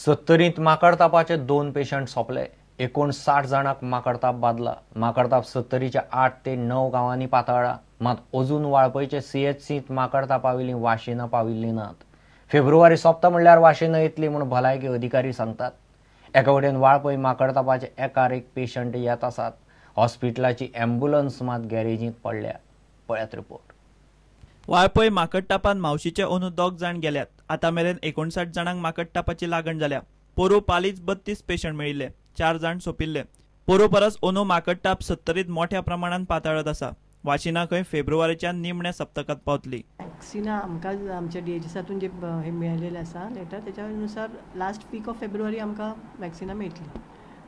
सत्तरींत माकडतापाचे 2 patient सोंपले. 59 जाणांक माकडताप बादला. माकडताप सत्तरीच्या 8 ते 9 गांवांनी पातळ्ळा. मात अजून वाळपयचे सीएचसींत माकडतापावेलीं वाशिनां पाविल्लीं नात. फेब्रुवारी सोंपता म्हणल्यार वाशिनां येतली म्हूण भलायकी अधिकारी सांगतात. एका वटेन वाळपय माकडतापाचे एकार एक पेशंट येत आसात. हॉस्पिटलाची ॲम्ब्युलन्स मात गॅरेजींत पडल्या. पळयात रिपोर्ट. वाळपय माकडतापान मावशीचे अंदू 2 जाण गेल्यात. आतां मेरेन 59 जाणांक माकडतापाची लागण जाल्या. पोरूं पालीच 32 पेशंट मेळिल्ले, 4 जाण सोंपिल्ले. पोरूं परस अंदू माकडताप सत्तरीत मोठ्या प्रमाणात पातळत आसा. वाशिना खंय फेब्रुवारीच्या निमण्या सप्तकात पावतली. वॅक्सिनां आमकां आमच्या डीएचएसातून जे हे मेळिल्लें आसा लेटर, त्याच्या नुसार लास्ट वीक ऑफ फेब्रुवारी आमकां वॅक्सिनां मेळटली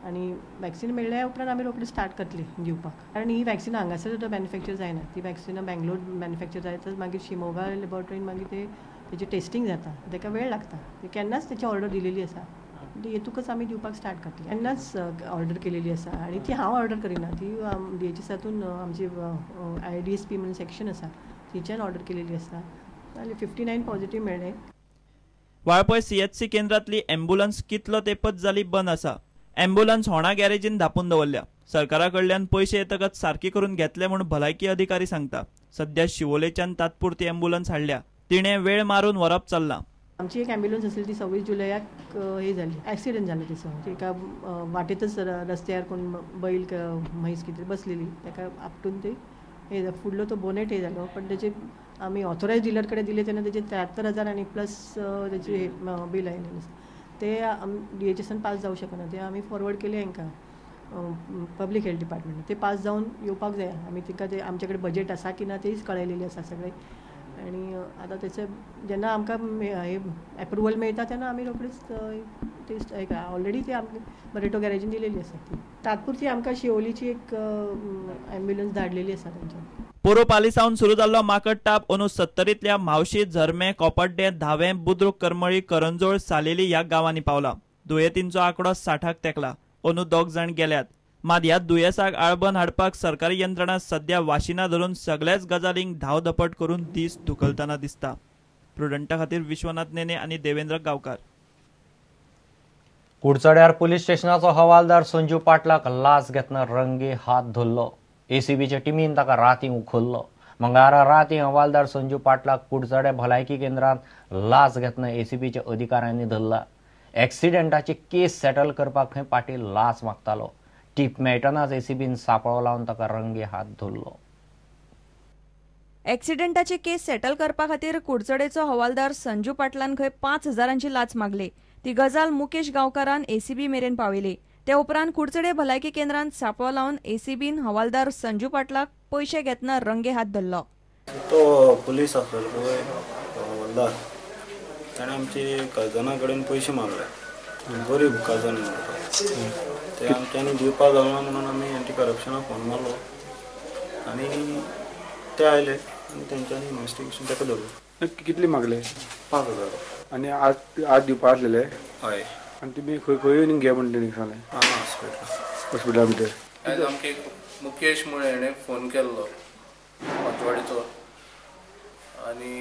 आनी वॅक्सिन मेळ्ळ्या उपरांत आमी रोखडी स्टार्ट करतली दिवपाक. कारण ही वॅक्सिनां हांगासर सुद्दां मॅन्युफॅक्चर जायना, ती वॅक्सिनां बेंगलोर मॅन्युफॅक्चर जायतच मागीर शिमोगा लॅबोरेटरीन मागीर ते तेजें टेस्टींग जाता, ताका वेळ लागता. ते केन्नाच तेची ऑर्डर दिलेली आसा, येतूकच आमी दिवपाक स्टार्ट करतली. केन्नाच ऑर्डर केलेली आसा आनी ती हांव ऑर्डर करिना, ती डीएचएसातून आमची IDSP म्हणून सेक्शन आसा थंयच्यान ऑर्डर केलेली आसा. आनी 59 पॉझिटीव मेळ्ळे. वाळपय सीएचसी केंद्रांतली ॲम्ब्युलन्स कितलो तेपच जाली बंद आसा. ॲम्ब्युलन्स होणा गॅरेजीन धापून दवरल्या. सरकारा कडल्यान पयशे येतकच सारकी करून घेतले म्हूण भलायकी अधिकारी सांगता. सध्या शिवोलेच्यान तात्पुरती ॲम्ब्युलन्स हाडल्या, तिणें वेळ मारून व्हरप चल्लां. आमची एक ॲम्ब्युलन्स आसली ती 26 जुलयाक हे जाली, ॲक्सिडंट जालो तिचो. एका वाटेतच रस्त्यार कोण बैल म्हैस कितें बसलेली, ताका आपटून ते हे फुडलो तो बोनेट हे जालो. पण तेजे आमी ऑथोरायज डिलर कडेन दिले तेन्ना तेजे 73,000 आनी प्लस तेजे बील आयलेलें आसा. ते डीएचएसान पास जावं शकना, ते आमी फॉरवर्ड केले हांकां पब्लीक हेल्थ डिपार्टमेंट. ते पास जावन येवपाक जाय. आमी तांकां ते आमचे कडेन बजेट आसा की ना तेच कळयलेलें आसा सगळें. आनी आतां तेचे जेन्ना आमकां हे एप्रुवल मेळटा तेन्ना आमी रोखडीच टेस्ट ऑलरेडी ते आमकां बरेटो गॅरेजीन दिलेली आसा. ती तात्पुरती आमकां शिवोलीची एक ॲम्ब्युलन्स धाडलेली आसा तांच्यान. पोरूं पाली सावन सुरू जाल्लो माकडताप अंदू सत्तरींतल्या म्हावशी, झरमे, कोपड्डे, धावें, बुद्रुक, करमळी, करंजोळ, सालेली ह्या गांवांनी पावला. दुयेंतींचो आंकडो 60 तेंकला. अंदू 2 जाण गेल्यात. मात ह्या दुयेंसाक आळबन हाडपाक सरकारी यंत्रणा सध्या वाशिना धरून सगळ्याच गजालींक धांवधपट करून दीस धुकलतना दिसता. प्रुडंटा खातीर विश्वनाथ नेने आनी देवेंद्र गांवकार. कुडचड्यार पुलीस स्टेशनाचो हवालदार संजू पाटलाक लाच घेतना रंगे हात धरलो. एसीबीच्या टिमीन ताका राती उखल्लो. मंगळारा राती हवालदार संजू पाटलाक कुडचडे भलायकी केंद्रांत लाच घेतना एसीबीच्या अधिकाऱ्यांनी धरला. एक्सिडेंटाची केस सेटल करपाक खंय पाटील लाच मागतालो. टीप मेळटनाच एसीबीन सापळो लावन ताका रंगे हात धरलो. एक्सिडेंटाची केस सेटल करपा खातीर कुडचडेचो हवालदार संजू पाटलान खंय 5,000 लाच मागली. ती गजाल मुकेश गांवकारान एसीबी मेरेन पावयली. ते उपरांत कुडचडे भलायकी केंद्रांत सापळो लावन एसीबीन हवालदार संजू पाटलाक पयशे घेतना रंगे हात धरलो. तो पुलीस आसलो पळय हवालदार, ताणें आमचे कजना कडेन पयशे मागले, गरीब कजन ते आमच्यांनी दिवपाक जावना म्हणून आमी एंटी करप्शनाक फोन मारलो आनी ते आयले आनी तेंच्यांनी इन्वेस्टिगेशन ताका धरलो. कितले मागले? 5,000. आनी आज आज दिवपा आसलेले? हय. आनी तुमी खंय खंय येवन घे म्हणटा तेणी सांगलें? हॉस्पिटल. हॉस्पिटला भितर आयज आमकां एक मुकेश म्हूण हेणें फोन केल्लो पांचवाडीचो आनी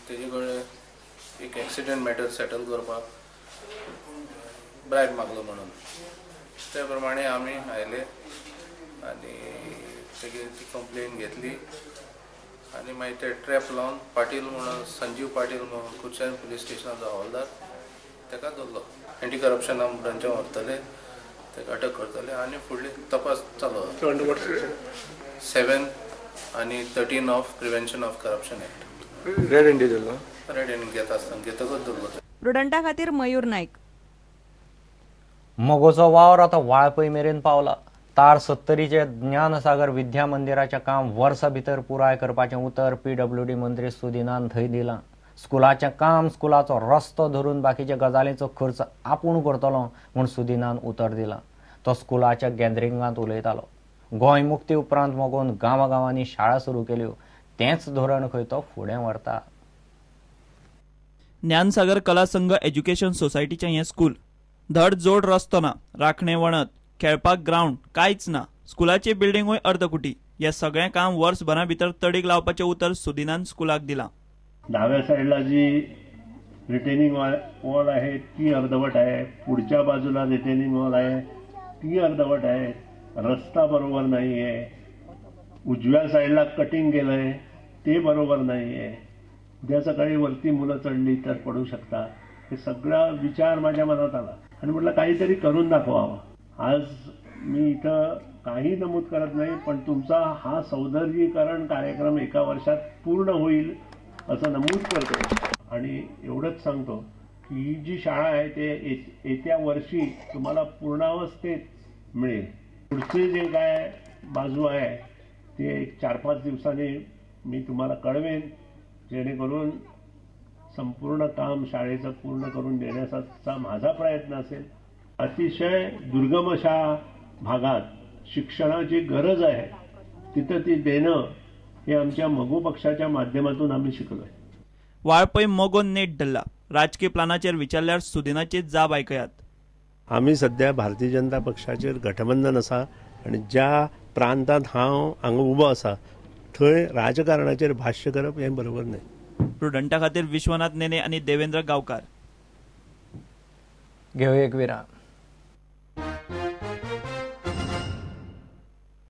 तेजे कडेन एक एक्सिडंट मॅटर सेटल करपाक ब्रायब मागलो म्हणून. त्या प्रमाणे आमी आयले आनी तेगे ती कंप्लेन घेतली आनी मागीर ते ट्रॅप लावन पाटील म्हणून संजीव पाटील म्हणून कुडचड्यार पुलीस स्टेशनाचो हवालदार ताका धरलो. एंटी करप्शना ब्रांचान व्हरतले, ताका अटक करतले आनी फुडली तपास चालू आसा. 7 आनी 13 of prevention of corruption act. Red handed धरलो? रेड हँड घेता आसतना घेतकच धरलो. प्रुडंटा खातीर मयूर नायक. मगोचो वावर आतां वाळपय मेरेन पावला. तार सत्तरीचे ज्ञानसागर विद्या मंदिराचें काम वर्सा भितर पुराय करपाचें उतर पीडब्ल्यूडी मंत्री सुदिनान थंय दिलां. स्कुलाचें काम, स्कुलाचो रस्तो धरून बाकीच्या गजालींचो खर्च आपूण करतलो म्हूण सुदिनान उतर दिलां. तो स्कुलाच्या गॅदरिंगांत उलयतालो. गोंय मुक्ती उपरांत मगोन गांवागांवांनी शाळा सुरू केल्यो, तेंच धोरण खंय तो फुडें व्हरता. ज्ञानसागर कला संघ एज्युकेशन सोसायटीचें हें स्कूल. धड जोड रस्तो ना, राखणे वणत, खेळपाक ग्रावंड कांयच ना. स्कुलाची बिल्डिंगूय अर्दकुटी. हें सगळें काम वर्सभरा भितर तडीक लावपाचें उतर सुदिनान स्कुलाक दिलां. डाव्या साईडला जी रिटेनिंग वॉल आहे ती अर्धवट आहे, पुढच्या बाजूला रिटेनिंग वॉल आहे ती अर्धवट आहे, रस्ता बरोबर नाही आहे, उजव्या साईडला कटिंग केलं आहे ते बरोबर नाही आहे, उद्या सकाळी वरती मुलं चढली तर पडू शकतात. हे सगळा विचार माझ्या मनात आला आणि म्हटलं काहीतरी करून दाखवावं. आज मी इथं काही नमूद करत नाही, पण तुमचा हा सौंदर्यीकरण कार्यक्रम एका वर्षात पूर्ण होईल असं नमूद करतो. आणि एवढंच सांगतो की ही जी शाळा आहे ते येत्या वर्षी तुम्हाला पूर्णावस्थेत मिळेल. पुढचे जे काय बाजू आहे ते 4-5 दिवसांनी मी तुम्हाला कळवेन, जेणेकरून संपूर्ण काम शाळेचं पूर्ण करून देण्याचा माझा प्रयत्न असेल. अतिशय दुर्गम अशा भागात शिक्षणाची गरज आहे तिथं ती देणं हे आमच्या मगो पक्षाच्या माध्यमातून आम्ही शिकलोय. वाळपय मगोन नेट धरला. राजकीय प्लानाचेर विचारल्यार सुदिनाची जाब आयकयात. आम्ही सध्या भारतीय जनता पक्षाचेर गठबंधन आसा आनी ज्या प्रांतांत हांव हांगा उबो आसा थंय राजकारणाचेर भाष्य करप हें बरोबर न्हय. प्रुडंटा खातीर विश्वनाथ नेने आनी देवेंद्र गांवकार. घेवया एक विराम.